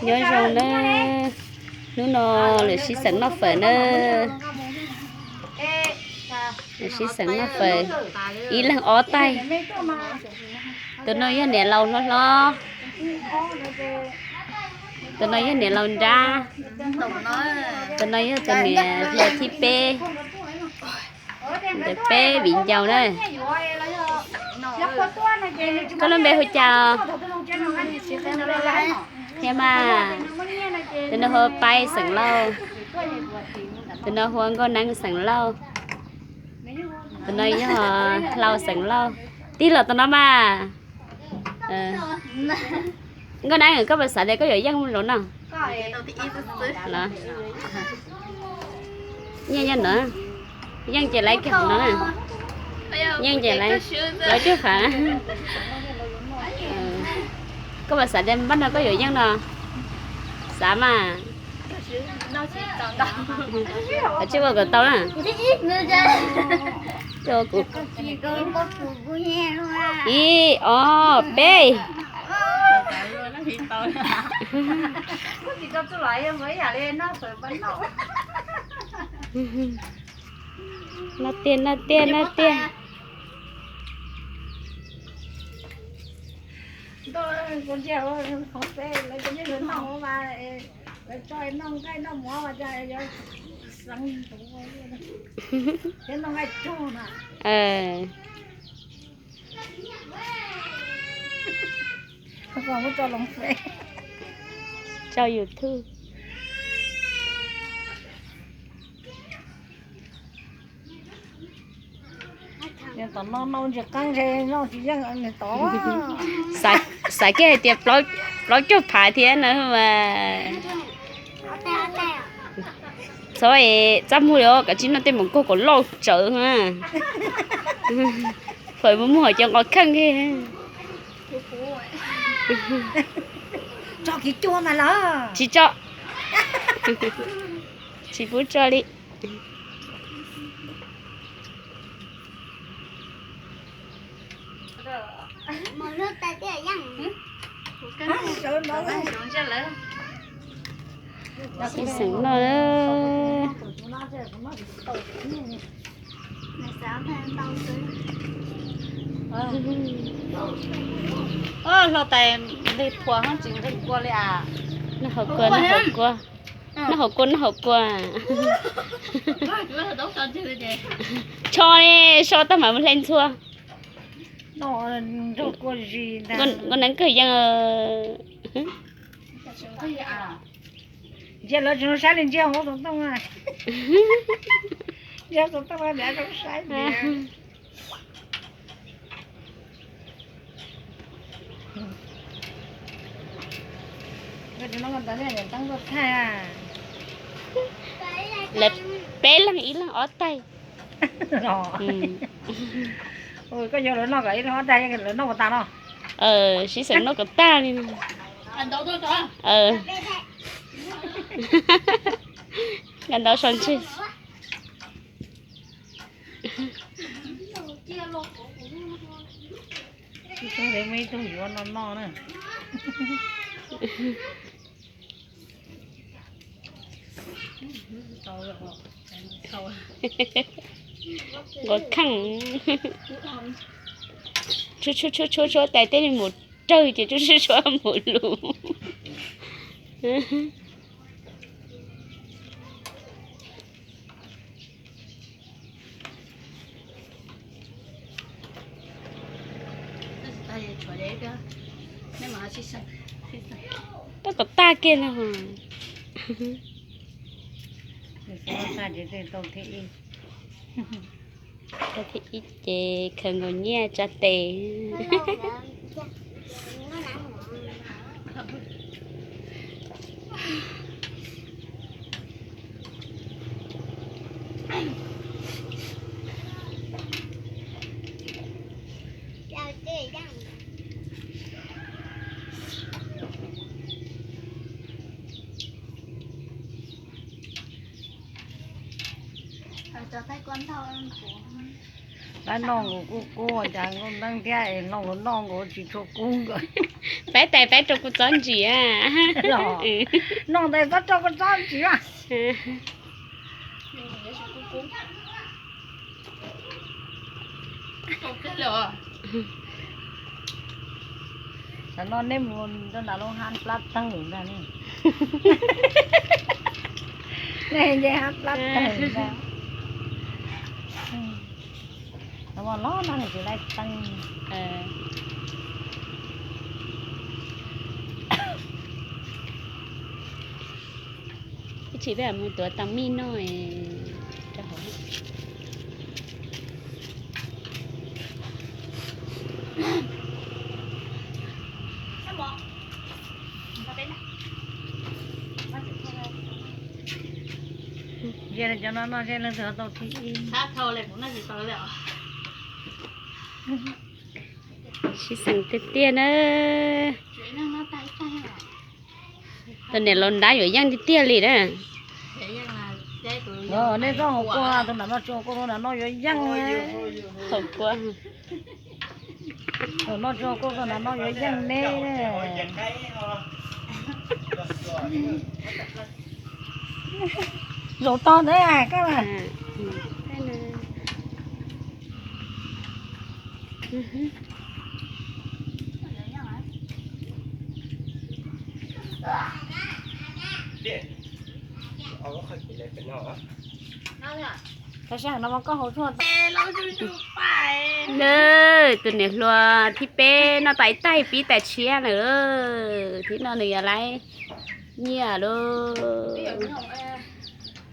Nyob zoo nawb, hnub no lawv sib xeem noj fawm nawb. Lawv sib xeem noj fawm, ib leeg ob taig. Tus no yog niam laus hlob hlob, tus no yog niam laus nrab, tus no yog tus niam hluas thib peb. Ntawm peb viv ncaus na. Koj lub npe hu cas os? Qhia mas. Tus no hu Pais xeem Lauj, tus no hu Nkauj Neeb xeem Lauj, tus no yog Hlau xeem Lauj. Tig los tus no mas. Nkauj Neeb, koj puas xav tias koj yuav yeej mus zaum no? Yeej, yeej no, yeej ces lawv kiag no na. Yeej ces lawv, lawv cuaj phav. Koj puas xav tias npaj no koj yuav yeej no? Xav mas. Koj tsis ua kom tau na. Koj ua kuv. Ib, ob, peb. Noj tiag, noj tiag, noj tiag. Tso YouTube. Tom no noj tsis qeeb ntshe noj tsis yeej nws tod. Xav kiag hais tias plaub cuaj phav thiab no mas. Txhob txaj muag li os, kav tsij noj tej mov koj kom loj tsawv. Fawm muag muag cov nqos kheej li. Tso kiv cua mas lawm. Tsis tso. Tsis pub tso li. Sib xeem noj. Hlo tais nqig phuas hab tsis nqig kua li as. Noj hauv kua, noj hauv kua, noj hauv kua, noj hauv kua. Tsho ne, so tag mam mus hle ntxhua. Nkauj Neeb kawg yeej. Ntsia lawv tsis zoo saib li, ntsia hauv xov tooj, ntsia hauv xov tooj, lawv zoo saib. Lawv peb leeg ib leeg ob taig. Koj yuav lawv noj kom ib leeg ob taig, lawv noj puas tas no? Sib xeem noj kom tag li. Nqa ntau so ntseg. Muaj ib tug yuav no no na. Nqos kheej. Tshuab tshuab tshuab tshuab tais tej li mus rawg ces tshuab tshuab tshuab mus lus. Tab tom tag kiag no. Tau thib ib ces khaws nkaus nyiaj tsa tes. Pab noj nkaus kub kub cas Nkauj Neeb thiab es Hlau los noj nkaus tsis tshua kub nkaus. Pab tais pab rau kuv txob ntsim. Noj tais txob rau kuv txob ntsim. Tam no nej mus rau nram lub hab plab tawg ntag ne. Nej nce hab plab tawg ntag. Los los no tsis laib teeb. Ib tsam peb mus tuav tau mij noj rau hauv. Cov no noj seb leej twg tau thib ib. Sib xeem tiag tiag na. Tus niam laus nrab yuav yeej tiag tiag li na. Nej txhob haus kua, tus nram no tsis haus kua, tus nram no yuav yeej. Haus kua. Tus no tsis haus kua, tus nram no yuav yeej ne. Zaum tog ntawd koj. Tus niam hluas thib peb noj tas ib taig pib tas tshiab na. Thib no nws yuav laib nyiaj lauj.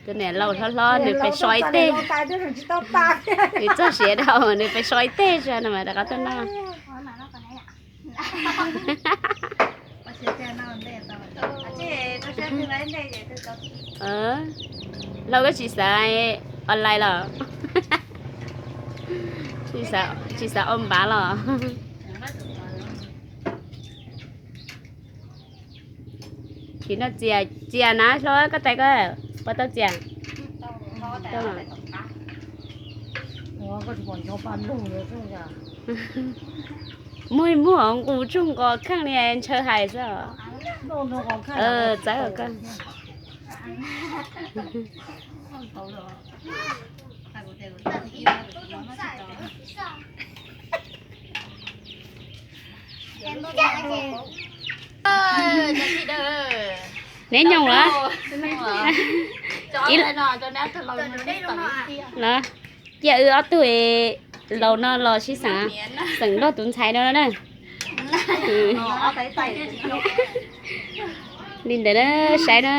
Tus niam laus hlob hlob nws pes so ib teg. Nws txog siav dhau nws pes so ib teg tso no mas rov qab tuaj noj. Hlau koj tsis xav online los? Tsis xav ua npav los? Tsis noj txias, txias na hlob koj tais koj puas tau txias? Muag muag nqus tsuj nqos kheej li ntshaw hais xwb. Txawb koj. Neb nyoog los? Los, cia wb ob tug laus no los sib xeem, xeem nrog tus ntxhais no na. Li ntawd na, saib na.